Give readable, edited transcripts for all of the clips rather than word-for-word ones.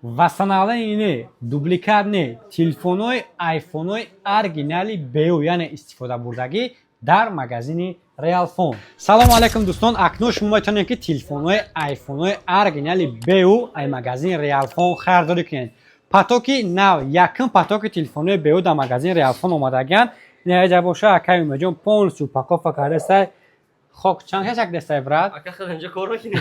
Восстановление не, дубликат не, телефонҳои айфонҳои оригинали БУ, яъне истифодабурдагӣ, дар магазини Реалфон. Салому алайкум, дӯстон! Акнун шумо метавонед, ки телефонҳои айфонҳои оригинали БУ ай магазини Реалфон харидорӣ кунед. Потоки нав, якум потоки телефонҳои БУ дар магазини Реалфон омадагианд. Инаҷа боша, акай Умеҷон полностью упаковка кардастай. Хок чанд кашак дестай, брат? Ака, хел инҷо кор мекунӣ?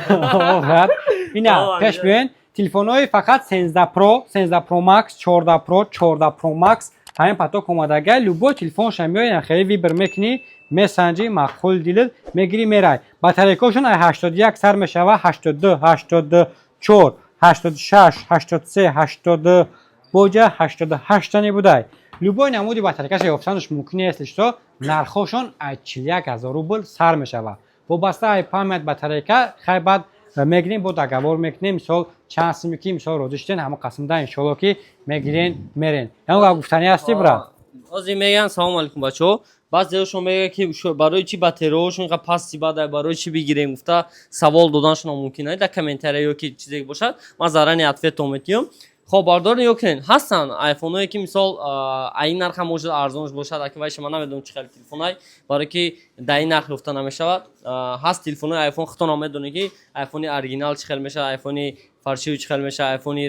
Брат, ина пеш биёен. Телефонҳои фақат 13 Pro, 13 Pro Max, 14 Pro, 14 Pro Max, ҳамин поток омадагай. Любой телефонша меоян, хеле выбор мекунӣ, месанҷӣ, маъқул дилит мегирӣ, мерай. Батарейкаошон ай 81 сар мешава, 82, 84, 86, 83, 80 боҷа, 88 тани будай. Любой намуди батарейкаша ёфтанаш мумкин нест. Что нархошон ай 41 ҳазор рубл сар мешава, вобаста ай память, батарейка. Хай, баъд мегирем, бо договор мекунем. Мисол, чанд сими ки, мисол, розӣ шуден, ҳамон қасмда, иншоалло, ки мегирен, мерен. Ягон гуфтанӣ ҳастӣ, брат? Ҳозир мегӯян. Салому алайкум, бачаҳо! Баъзеҳошон мегӯянд, ки барои чӣ батареяҳошон инқадр пасти бадай, барои чӣ бигирем гуфта савол доданшон мумкин дар комментария ё ки чизе бошад. Ман заранее ответон метиҳам. Хоб, бардор, нигоҳ кунед, ҳастанд айфонҳое, ки, мисол, ай нарх ҳам может арзонш бошад. Аки вайша ман намедонам, чӣ хел телефонай, барое ки дар ин нарх ёфта намешавад. Ҳаст телефонҳои айфон, худтон медонед, ки айфони оригинал чӣ хел мешавад, айфони фальшивый чӣ хел мешавад, айфони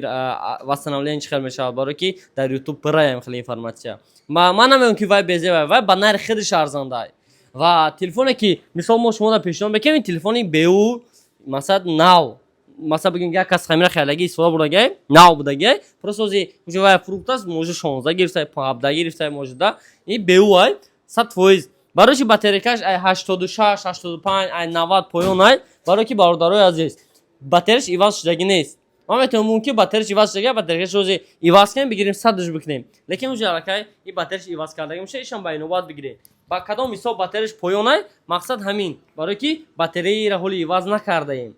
восстановление чӣ хел мешавад, барое ки дар Ютуб пурраям хеле информация. Ман намегӯям, ки вай безева, вай ба нархи худаш арзандай. Ва телефоне ки, мисол, мо шумо пешниҳод мекунем, телефони БУ, масалан, нав, масалан, бигем, як кас хамира харидаги, истифода бурдагай, нав будагай, просто ози уже вай фрукт аст, может, 16 гирифтай, 17 гирифтай, может, да. И БУ ай 100%. Барои чи батарейкаш ай 86, 85, ай 90 поён ай? Барое ки, бародарои азиз, батареяш иваз шудагӣ нест. Ман метавонам, мумкин батареяш иваз шудагӣ, батареяш ози иваз кунем, бигирем, садаш бикунем, лекин уже аллакай и батареяш иваз кардагӣ меша, ишам ба инобат бигирем. Ба кадом ҳисоб батареяш поёнай? Мақсад ҳамин, барое ки батареяро ҳоли иваз накардаем.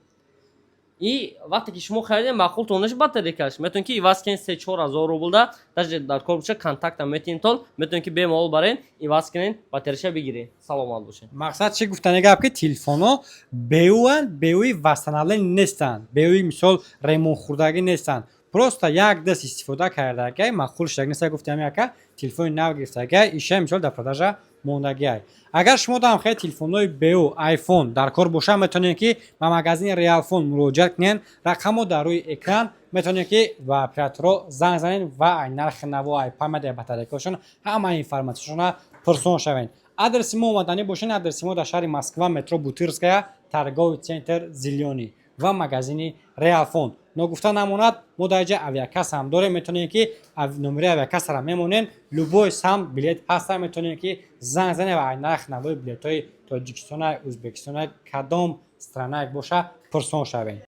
И вақте ки шумо харидем, маъқултон неш батарейкаш, метавонед, ки иваз кунед 3-4 ҳазор рублда. Даже дар кор боша, контакта метиҳем тол, метавонед, ки бемалол барен, иваз кунед, батареяша бигиред. Саломат бошед. Мақсад чӣ гуфтани гап, ки телефонҳо БУ-анд, БУ-и восстановление нестанд, БУ-и, мисол, ремонт хӯрдагӣ нестанд, просто як даст истифода кардагай, маъқул шудагӣ неста. Гуфтам, яка телефони нав гирифтагай, иша, мисол, дар продажа мондагиай. Агар шумо дам хеле телефонҳои БУ айфон дар кор боша, метавонед, ки ба магазини Реалфон муроҷиат кунед. Рақамҳо дар рӯи экран, метавонед, ки ба операторҳо занг занед ва ай нархи наво, ай память, ай батарейкаҳошон, ҳама информатсияшона пурсон шавед. Адреси мо омаданӣ бошед, адреси мо дар шаҳри Москва, метро Бутырская, торговый центр «Зелёный» ва магазини Реалфон. Ногуфта намонад, мо дар ҷа авиакасса ҳам дорем. Метавонем, ки номери авиакассара мемонем, любой сам билет ҳаста, метавонем, ки занг занем ва нарх навои билетҳои Тоҷикистона, Ӯзбекистона, кадом страна боша, пурсон шавем.